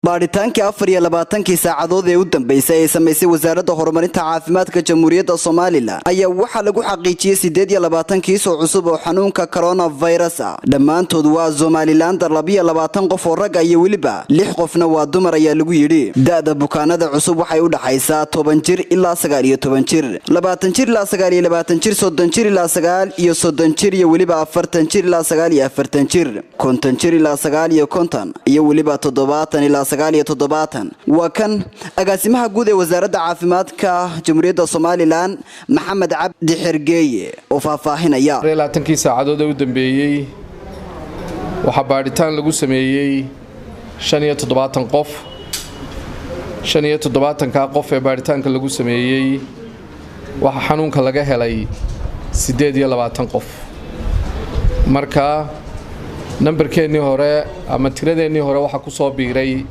Baadhitaankii 24-kii saacadood ee u dambeysay ay samaysay Wasaaradda Horumarinta Caafimaadka Jamhuuriyadda Somaliland ayaa waxaa lagu xaqiijiyey 28 kiis oo cusub oo xanuunka coronavirus ah. Dhammaantood waa Somalilander, 22 qof oo rag iyo weliba 6 qofna waa dumar, ayaa lagu yidhi. Da'da bukaanada cusub waxay u dhaxaysaa 10 jir ilaa 19 jir, 20 jir ilaa 29 jir, 30 jir ilaa 39 jir iyo weliba 40 jir ilaa 49 jir, 50 jir ilaa 59 iyo weliba 70 ilaa 79. Waa kan agaasimaha guud ee Wasaaradda Caafimaadka Jamhuuriyadda Somaliland, Maxamed Cabdi Xergeeye, oo faahfaahinaya. 20-kii saacadood ee u dambeeyey waxaa baadhitaan lagu sameeyey 75 qof. 75-kaa qof ee baadhitaanka lagu sameeyey waxaa xanuunka laga helay 28 qof. Marka nambarkeennii hore ama tiradeennii hore waxaa ku soo biiray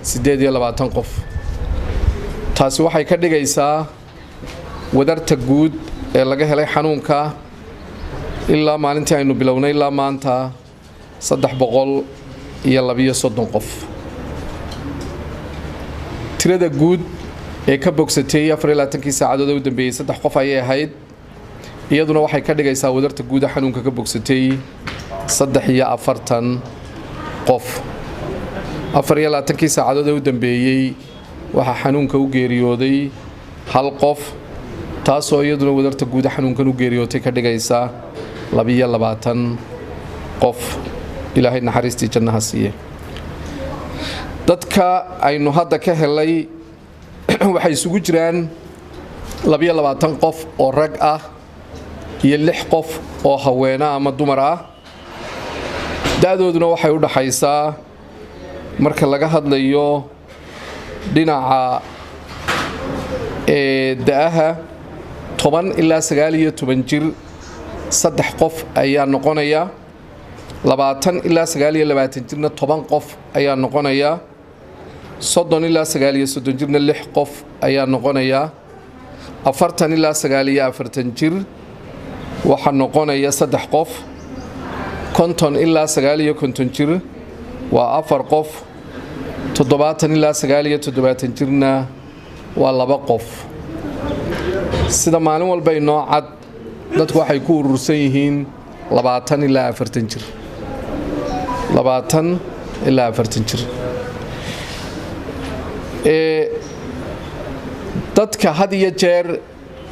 28 qof. Taasi waxay ka dhigaysaa wadarta guud ee laga helay xanuunka ilaa maalintii aynu bilownay ilaa maanta 332 qof. Tirada guud ee ka bogsatay 24-kii saacadood ee u dambeeyey 3 qof ayay ahayd. Iyaduna waxay ka dhigaysaa wadarta guuda xanuunka ka bogsatay 43 qof. 24-kii saacadood ee u dambeeyey waxaa xanuunka u geeriyooday 1 qof, taasoo iyaduna wadarta guuda xanuunkan u geeriyootay ka dhigaysa 22 qof. Ilaahay naxariistii jannaha siiye. Dadka aynu hadda ka helay waxay isugu jiraan 22 qof oo rag ah iyo 6 qof oo haweena ama dumar ah. Da'dooduna waxay u dhaxaysaa, marka laga hadlayo dhinaca da'aha, 10 ilaa 19 jir 3 qof ayaa noqonaya, 20 ilaa 29 jirna 10 qof ayaa noqonaya, 30 ilaa 39 jirna 6 qof ayaa noqonaya, 40 ilaa 49 jir waxaa noqonaya 3 qof, 50 ilaa 59 jir waa 4 qof, 70 ilaa 79 jirna waa 2 qof. Sida maalin walba inoo cad, dadku waxay ku urursan yihiin 20 ilaa 40 jir, 20 ilaa 40 jir. Dadka had iyo jeer,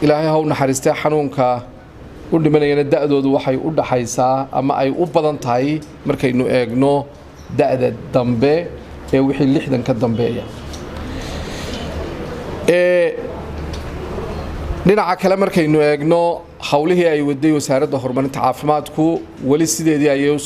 Ilaahay ha u naxariistee, xanuunka u dhimanayana da'doodu waxay u dhaxaysaa ama ay u badan tahay, markaynu eegno, da'da dambe ee wixii 60 ka dambeeya. Dhinaca kale markaynu eegno, howlihii ay waday Wasaaradda Horumarinta Caafimaadku weli sideedii ayay u.